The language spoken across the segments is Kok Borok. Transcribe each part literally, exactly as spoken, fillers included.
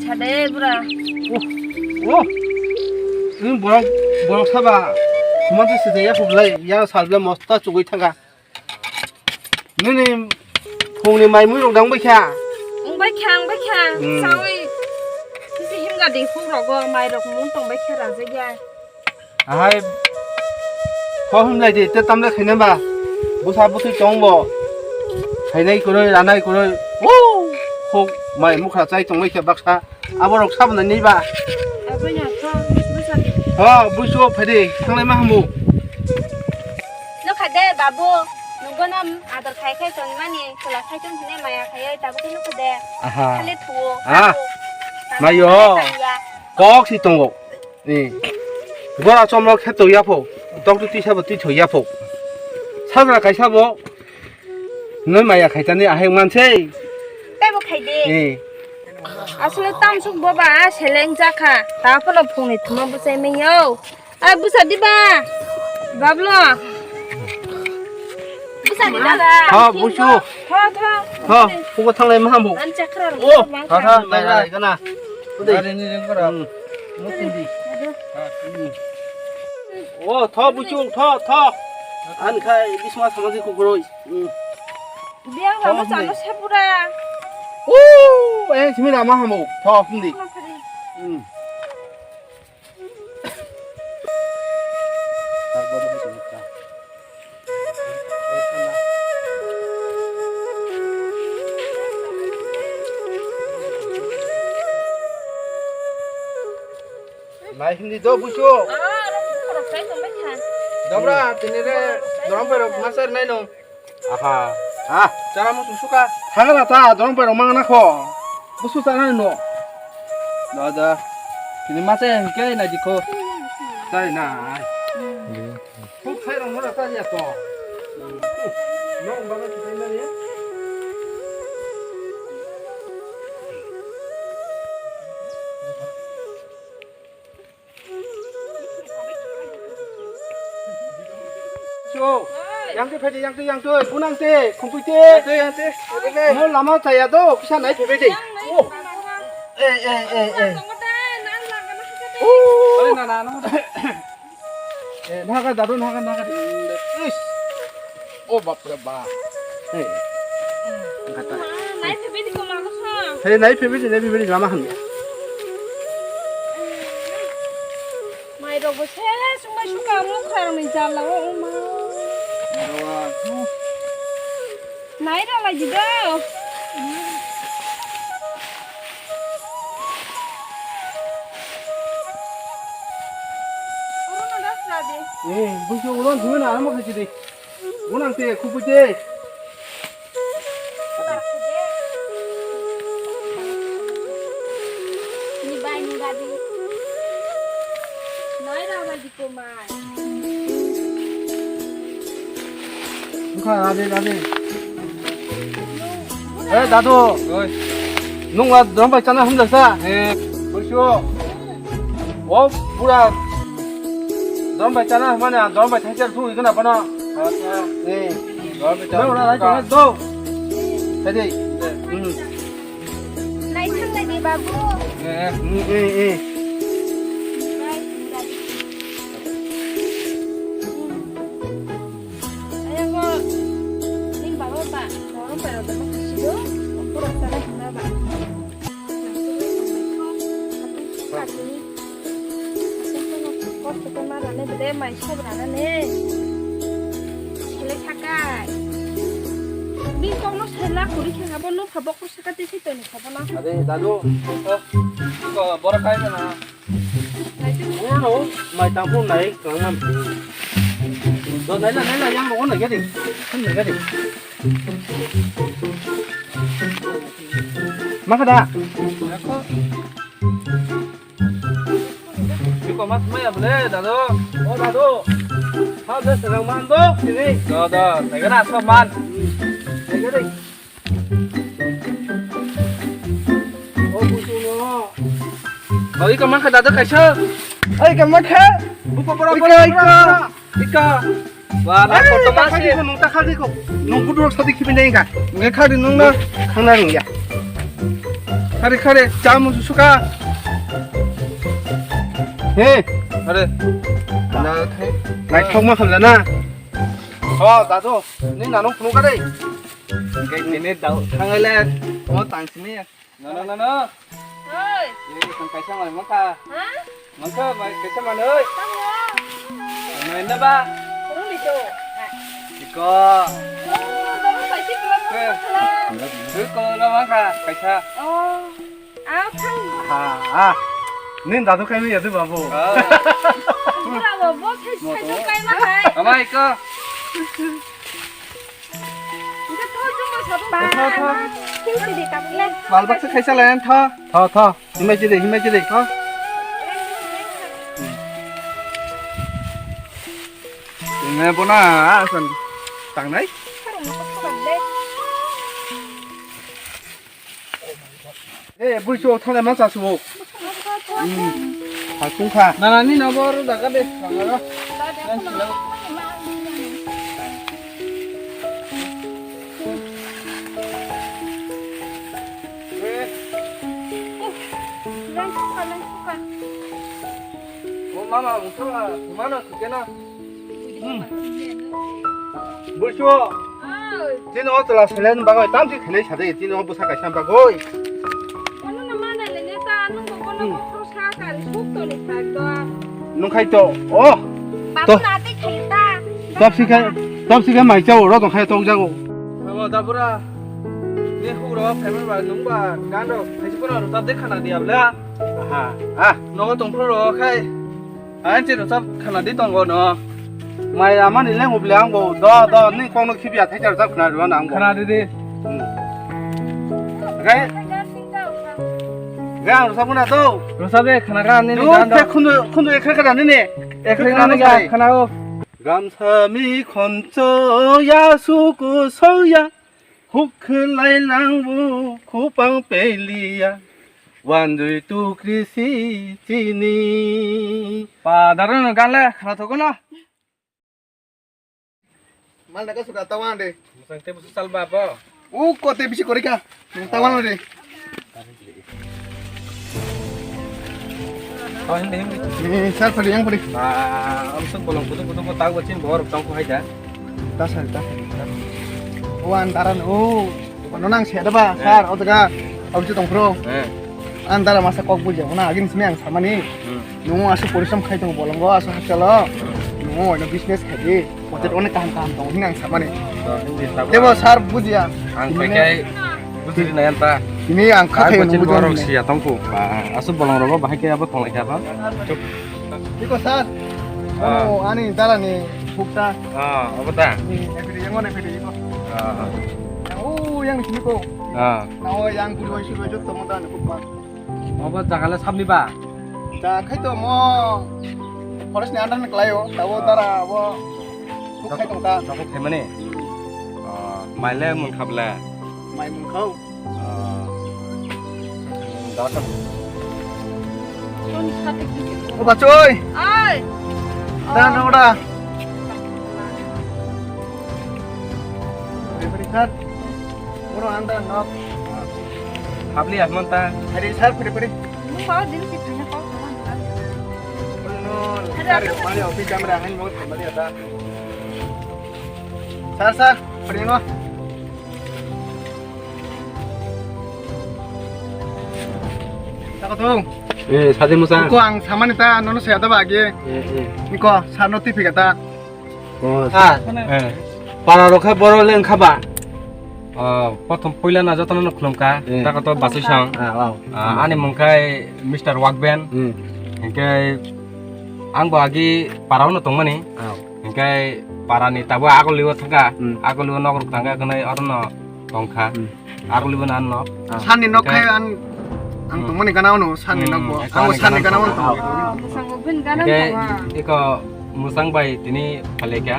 Chade bura. Oh, oh. Ini borok, borok saba. Cuma tu sejaya hublai, yang salble mosta chugui thangka. Nini phungni mai mui rok dang bai kha? Ang bai kha, ang bai kha. Hmm. Sawi. Kisi himga di phung rogo mai rok mun tong bai kha rajagya. Ahai, kho himlai di, te tamle khaina ba? Busa butui tong bo. Khainai kuroi, ranai kuroi. Woo! Khok mai mukha chai tong bai kha baksa. Abo rok sabo nai ba? Abo ya tho, busa di. Ha, busu phai di, thanglai ma hamu. No kha de, babu. Nunggo na ador khai khai tong mani, chwla khai tong hine maya khai ai, tabuk no kha de. Aha. Khali thuo. Ah. Mayo. Kok si tongo. Eh. Gora chomrok khe to yapho. Tok tu tisa bo twi tho yapho. Sabra kaisa bo. Noi maya khaitani ahai mansei. Tebo khaide. Eh. Asle tamsuk boba seleng jakha. Tapono phungni thuma bwsai mengyo. Ai bwsa diba. Bablo. Bwsa di dada. Ha, busu. Tho, tho. Ha, kubo thanglai mahamu. An chakra. Oh, ha, ha, lai, lai, kana. Ude. Ari ni jeng kora. Hmm. Mutin di. Oh, tho busu, tho, tho. An khai bisma samaji kukuroi. Hmm. Biang lama chano sepura. Uh, eh, simi lama hamu. Tho, hindi. Hmm. Nai hindi do busu. Dobra, tini re dorong perok masar nai no. Aha. Ah. Chara mo susuka. Thangna ta, dorong pai rok mangna kho. Busu chana no. Da da. Kini masa yang ke na dikho. Chai na. Khuk khai rong mora ta ya to. No bana ki na ya. Cho, yang te phede, yang te, yang te, kunang te, khumpui te. Yang te, yang te, yang te. Mo lama chaya do, kisa nai phebe de. Oh. Eh, eh, eh, eh. Oh. Oi, na, na, na. Eh, naga dadu, naga, naga. Is. Oh, bap re bap. Hey. Angkata. Nai phebe di ko ma ko sa. Hey, nai phebe di, nai phebe di lama hamya. Mai rok bo se sumai suka mukha rok ni jala o ma. Nai rok lai di do. Oro no das ra di. Eh, bujo ulo dui na amo khachi di. Unang te, khupui te. Ni bai ni gadi. Nai ra bai di ko mai. Wngkha, ade, ade. Eh, dadu. Oi. Nung a drum bai chana hamjak sa? Eh. Boisio. O pura drum bai chana mane drum bai thaisa thu igana bana. Acha. Eh. Drum bai chana. Nung ora lai chana do. Tadi. Hmm. Nai thang lai di babu. Eh. Hmm, eh, eh. Ayang ko. Ning babu ba. Dorong bai rok dama khasido. Borok chana hwnba ba. Kosto khe ma rane bede mai sob rana ne. Sele sakai. Bini kokno sela kuri khe abo nokha bokro saka tei se toni khobo na. Ade dadu. Ko bora kai na. Uno mai tangphung nai kangmam. Do naila naila yang ro naikha de. Naikha de. Makha da. Biko mas maya bole dadu. O dadu. Ha de serang man do sini. Do do. Naikha na so man. Naikha de. O busu no. Oi, ka makha dadu kaisa. Oi, ka makha. Buko bora ika, bora, ika. Ika. Ba, na koto masi. Nung ta khadi ko. Nung budu sadi khibi nai ka. Nge khadi nung na. Khangna rung ya. Khare khare, cha musu suka. He. Are. Na khai. Nai thok ma khamla na. Oh, dadu, ni nanu phunu ka dei. Kai tene dau. Thangale, mo tang sini ya. Na na na na. Oi. Ye, tang kaisa mai maka. Ha? Maka mai kaisa manoi. Tamo. Mai na ba. Kurung dito. Iko. Oh, baru pasti pulang. Ke. Pulang. Iko na maka kaisa. Oh. Aw, thang. Ha, ha. Nin dadu kai ya de babu. Bura bo bo sai sai kai ma hai. Ama iko. Ika to juma sabo. Tho, tho. Thing si di tak le. Bal bak se khaisa lai an tho. Tho, tho. Himai si de, himai si de, tho. Ine bona asan tangnai. Karang ko thang le. Eh, bui chu thale ma cha su. Hmm. Phaltung kha. Na, na, ni no bor da ka de. Lang suka, lang suka. O mama, mama, mama, kena. Buisu. Oi. Chini o chwla seleng bagwi tamsi khenai sade, chini o bwsa kaisa bagwi. Ano na mana le ne ta, ano ko kono ko pro sa ka ri suk to ni sa do. Nung khai to. Oh. Babu na te khai ta. Top si khai, top si khai mai chao ro tong khai tok jago. Abo da pura. Ni hu ro khai ba nung ba gan ro khai si kono ro ta de khana dia bla. Aha. Ah. Nogo tong pro ro khai. Ang chini rwchap khana di tongo no. Mai amani leng ubli ang bo do do ni kong no khibia thai rwchap khana rwa nang bo. Khana di di. Hmm. Gai. Gai ang rwchap na do. Rwchap de khana ga ni ni gan do. Khundu khundu ekhe khana ni ni. Ekhe khana ga khana o. Gamsa mi khoncho ya suku soya. Huk khwlai langbo khupang peliya, wanjui tukri si chini. Pa, daro no gan le, khara thoko no. Mal na ka suka tawan de. Musang te busu sal ba bo. U kote bisi korika. Tawan de. Oh, hindi, hindi. Eh, sir, pwede, yang pwede. Ah, ang sok bolong kutu kutu ko tawag chin bor tong ko haida. Ta sir, ta sir. O andaran o. Ano nang sir ba, sir, o daga. Ang si tong pro. Eh. Andara masa kok buja, na agin simi ang samani. Hmm. Nung asu porisram khai tong bolong go, asu hakalo. Nung ano business khai di. Pocket onek kaham kaham tongo hwnwi ang samani. Tebo sir bujiya. Ang khai khai bujiri nai anta. Tini ang kha khai nang bujiri borok nai. Siya tongkhu. Ba, asuk bolong rogo bahai khe abo tonglai kha ba. Iko sir. Ah. Oh, ani dara ni hukta. Ah, abo ta. Ni, everyday, yang mana everyday iko. Ah. Yang, oh, yang sini ko. Ah. Nao yang guri wai suri wai jotto mo dara ni hukma. Obo jagale sabni ba? Ja khai to mo forest ni under ni klaio, tabo dara abo khai tong ta. Jabo khaimani? Oh, maile mun khabla? Mai mun khau. Oh. Dara. O bachoi. Ai. Da no da. Bari bari khat. Oro anda nok. Habli ahmon ta. Hari sir, pwede, pwede. Nung bawa din si thangna kau sama nang. Ano, hari sir, mali office camera hain mo thambali ata. Sir, sir, pwede mo. Tako tu. Eh, sadi musa. Ko ang samani ta nono saya ta bagi. Eh, eh. Niko, sir no tipi kata. Oh, sir. Eh. Para rokha boro leng khaba. Oh, prothom puila na jotono no khulumkha. Eh. Tako to basui sang. Ah, wow. Ah, ani mung khai Mister Wakben. Hmm. Hingke ang bo agi parao no tongmani. Ah. Hingke para ni tabo agoliwo thangka. Hmm. Agoliwo nok rok thangka khnai oro no tongkha. Hmm. Agoliwo na nok. Ah. Sanni nok khai an ang tongmani gana ono sanni nok bo. Hmm. Ang sanni gana ono tong. Ah, musango bin gana tong. Hingke iko Musang bai tini phalekha,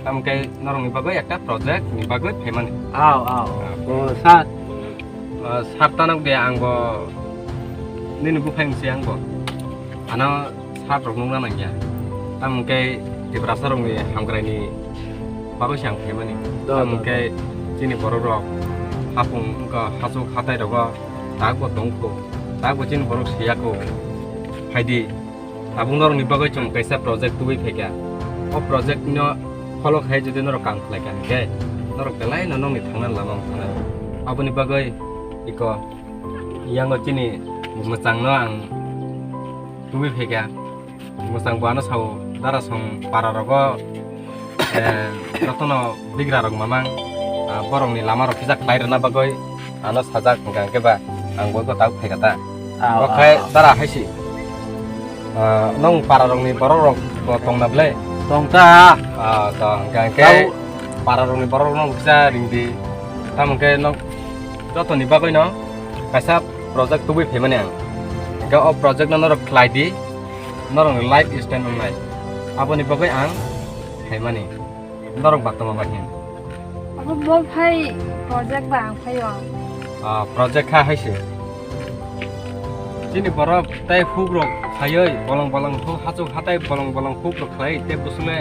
tamkhe norokni bagwi ekta project ni bagwi phaimani. Aw, aw. Aw. O, sir. O, sir tanok de ang bo nini buphai msi ang bo. Ano sir rok nukna nangya. Tamkhe Tiprasa rokni hamkraini bagwi se ang phaimani. Do, do, do. Tamkhe chini borok rok hapung wngkha hachuk hatai rogo. tak bo tong kho, tak bo chini borok siya kho. Phaidi, tabuk norokni bagwi chwng kaisa project tubui phaikha. O project no follow khai jodi norok kam khlai kha hwnkhe, norok belai no nokni thangna lama wng thangna. Aboni bagwi iko yango chini mwchangno ang tubui phaikha. Mwchang bo ano sao, dara song para rogo, eh, jotono bigra rok mamang, ah, borokni lama rok kisa khlai rwna bagwi ano sajak hwnkha hwnkhe ba ang bo tak phaikha ta. Ah, okhai ah, ah. Dara haisi. Ah, nong para rokni borok rok bo tongna ble? Tong ta. Ah, to hwnkha hwnkhe tau. Para rokni borok rok no kisa ring di. Tamo hwnkhe nong jotoni bagwi no kaisa project tubui phaimani ang. Hwnkhe o project no norok khlai di. Norokni life stand wngnai. Aboni bagwi ang phaimani. Norok ba tongma bai hin. Abo bo phai project ba ang phaio. Ah, project kha haise. Chini borok tei huk rok khaioi bolong bolong huk hachuk hatai bolong bolong huk rok khlai tei bwswk le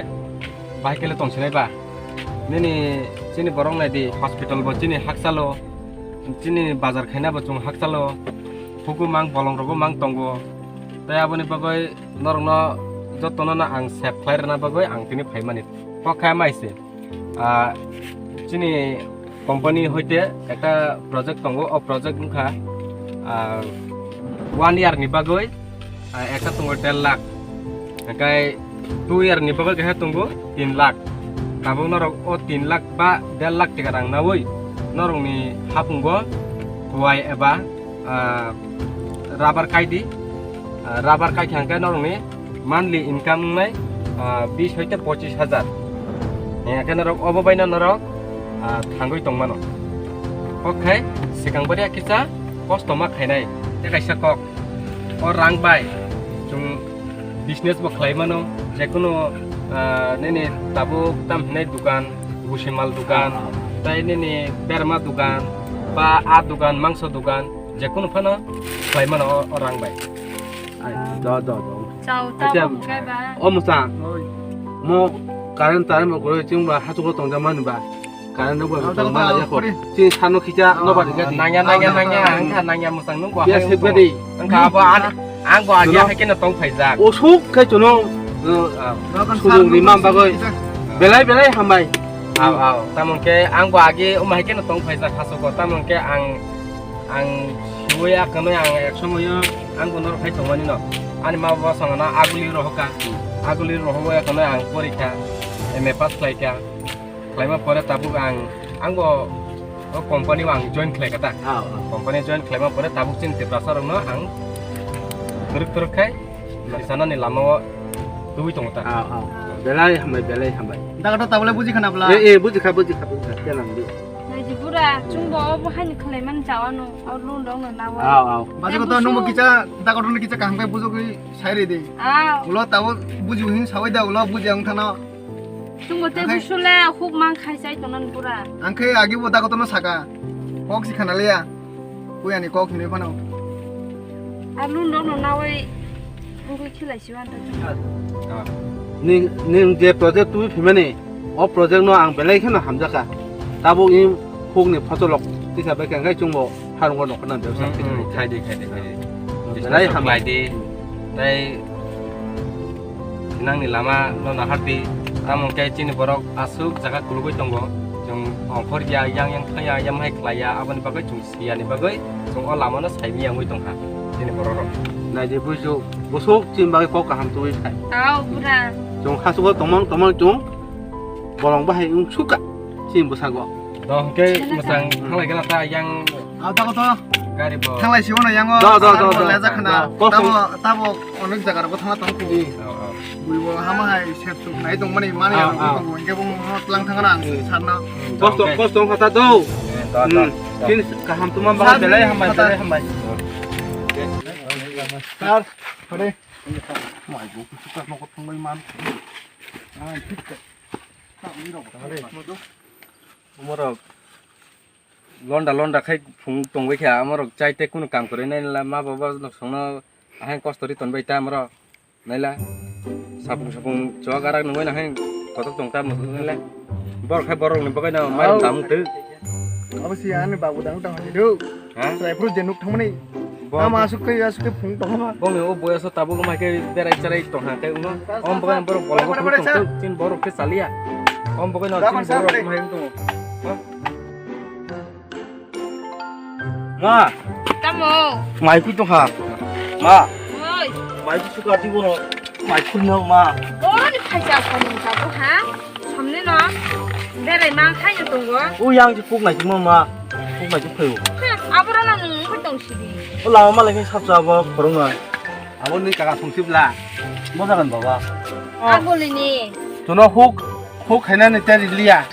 bahai kele tongsinai ba. Nini chini borok nai di hospital bo chini hakchalo. Chini bazar khaina bo chwng hakchalo. Huku mang bolong rogo mang tongo. Tei aboni bagwi norokno jotono no ang save khlai rwna bagwi ang tini phaimani. Kok kha mai se. Ah, chini company hoite ekta project tongo, o project wngkha, ah, one year ni bagwi, ah, ekta tongo der lakh. Hingkai two year ni bagwi khe tongo tin lakh. Tabuk norok o tin lakh ba der lakh teka rang nawi norokni hapungo kuwai eba, ah, rubber kaidi. Ah, rubber kai kha hingke norokni monthly income wngnai, ah, bis hoite pochis hajar. Hingke norok obo baino norok, ah, thangwi tongmano. Kok khai sikang bari kisa kosto ma khainai. Tei kaisa kok. O rang bai chwng business bo khlai mano, jekunu, ah, nini tabuk tam hinai dukan, busimal dukan, tei nini berma dukan, ba a dukan, mangso dukan, jekunu phano khlai mano o, o rang bai. Ai, do, do, do. Chao, acha, tamo kai ba? O mwchang. Oi. Mo current tarent mo gurui chwng ba hachugo tongja mani ba. Current no bo tong ma ya ko. Chini sano khicha no ba diga di. Nangya, nangya, nangya, ang kha nangya mwchang nung bo. Ya sip gadi. Ang kha abo ang, ang bo agi hai khe no tong phaijak. O suk khai chuno. Sujung rimam bagoi. Belai belai hambai. Aw, aw. Tamon khe ang bo agi um hai khe no tong phaijak hachugo. Tamon khe ang, ang siwi akhano ang ek somoyo ang bo nor khai tongmani no. Ani ma baba songana aguli rohoka. Aguli rohobo akhano ang porikha. M A pass khlaikha. Khlaima pore tabuk ang, ang bo o company o ang join khlai kha ta. Ah, ah. Company join khlaima pore tabuk chini Tiprasa rokno ang twrwk twrwk khai kisa nani lama o tubui tongo ta. Ah, ah. Belai hambai, belai hambai. Daga to tabole buji khana bla. Eh, eh, buji kha, buji kha, buji kha. Khe nang di. Nai di bura, chwng bo obo haini khlai man chawano, o loan rok no nawa. Ah, ah. Baji ko to nungbo kisa, daga to kisa kaham khai bujo khe sai re di. Ah. Ulo tabo buji hin sawai da, ulo buji ang thana. Chwngbo tei busule huk mang khai chai tongna ni pura. Ang khe agi bo dago tono saka. Kok si khana leya. Kuyani kok hinwi phano. Alu no no nawi bugui khilai si wan ta. Ning, ning je project twi phimani, o project no ang belai kheno hamjakha. Tabuk ni huk ni photo lok tisa bai khe ang khai chwngbo. Harungo nokho na bebsa khai di, khai di, khai di. Belai hambai. Khlai di. Tei nangni lama no nahar di. Tamo khe chini borok aswk jaga kulugwi tongo. Chwng ongkhor ya, yang yang thang ya, yamhai khlai ya, aboni bagwi chwng siya ni bagwi chwng o lama no saimya wngwi tongkha chini borok rok. Nai di buisu, busuk chini bagwi kok kaham tubui phai. Tao, bura. Chwng hasugo tongmang tongmang chwng bolong bahai wng suka chini bwsago. Do hwnkhe mwchang thanglai gana ta yang. Ah, tago to. Gari bo. Thanglai si ono yango. Do, do, do, do. Lejak khana. Tabo, tabo onek jaga rogo thangna tong kho. Oh, oh. Bui bo hama hai sep suk nai tong mani mani. Ah, ah. Hwnkhe bo tlang thangna ang sarna. Kosto, kosto wngkha ta do. Eh, do, do, do. Chini kaham tuma bagwi belai hambai, belai hambai. Sir, hore. Mai bo kusuka nokot thangbai man. Ah, thik. Omorok londa londa khai phung tongbai kha, omorok chai tei kunu kam kwrwi nai la, ma baba nok songno ahai kosto ri tonbai ta omorok naila. Sapung sapung chuak arak nungwi nahai kotor tong ta naila. Borok khai borok ni bagwi no mai dam tu. Abo si ani babu dang tang hai do. Ha? Chwrai phuru je nuk thangmani. Bo- Ama asuk kai, asuk kai phung tongma. Bo me o boyaso tabuk ma ke berai cherai tongha kai uno. Om bo kan borok bolai Bare, bare, tong sir. Tin borok ke chaliya. Om bo kan Da tin man sir, borok bre. Mai tong. Ha? Ma. Tamo. Mai ku tongha. Ma. Oi. Mai ku suka di bono. Mai ku no ma. Bono ni phaisa ko ni ka bo ha. Samne no. Berai ma khai no tongo. O yang ji puk nai ma ma. Puk nai phayo. Ha, aboro no nung ko tong sidi. O lama ma lai sapsa abo khorong na. Abo ni kaka song sibla. Mo jagan baba. Agoli ni. Tono huk, huk khaina ni teri liya.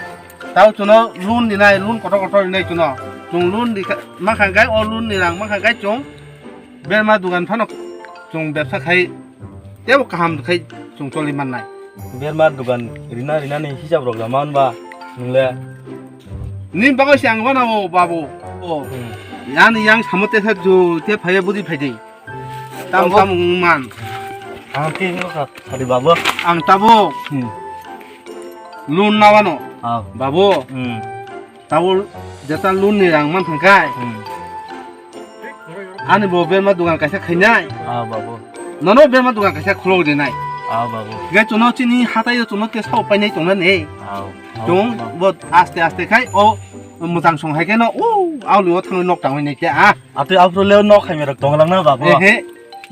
Tao chuno loan rinai, loan kotor kotor rinai chuno. Chung loan ri kha-, mankha kai, o loan ni rang mankha kai chung berma dugan phano chung bebsa khai tebo kaham khai chung choli mannai. Berma dugan rina rina ni hisab rok da man ba nungle. Ni bago se ang bana o babu. O. Hmm. Yang yang samo te sa ju te phaya budi phai dei. Tam Babu. Tam wng man. Ang ke wngkha, sadi babu. Ang tabuk. Hmm. Loan nawano. Ah. Babu. Hmm. Tabuk jeta loan ni rang man thangkai. Hmm. Ani bo berma dugan kaisa khainai. Ah, babu. Nono berma dugan kaisa khulok dinai. Ah, babu. Gai chuno chini hatai chuno te sao painai tongna ne. Ah, ah, Chung babu. Bo aste aste khai o mujang song hai keno o auli o thangwi nok tangwi nai te a. Atwi aphuru le nok hai merok tonglang na babu. Ehe.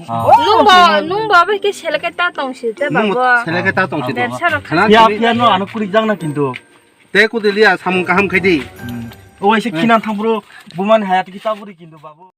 Ah. Nung bo, nung bo bai ke seleke ta tong si te Nung babu. Seleke ta tong si te. Bersa rok Khana Phiya, chini phiya no ano kuri jang na kintu. Te kudi liya samung kaham khai di. Hmm. O waise Eh. Khinan thang bro, bumani haya tiki taburi kintu babu.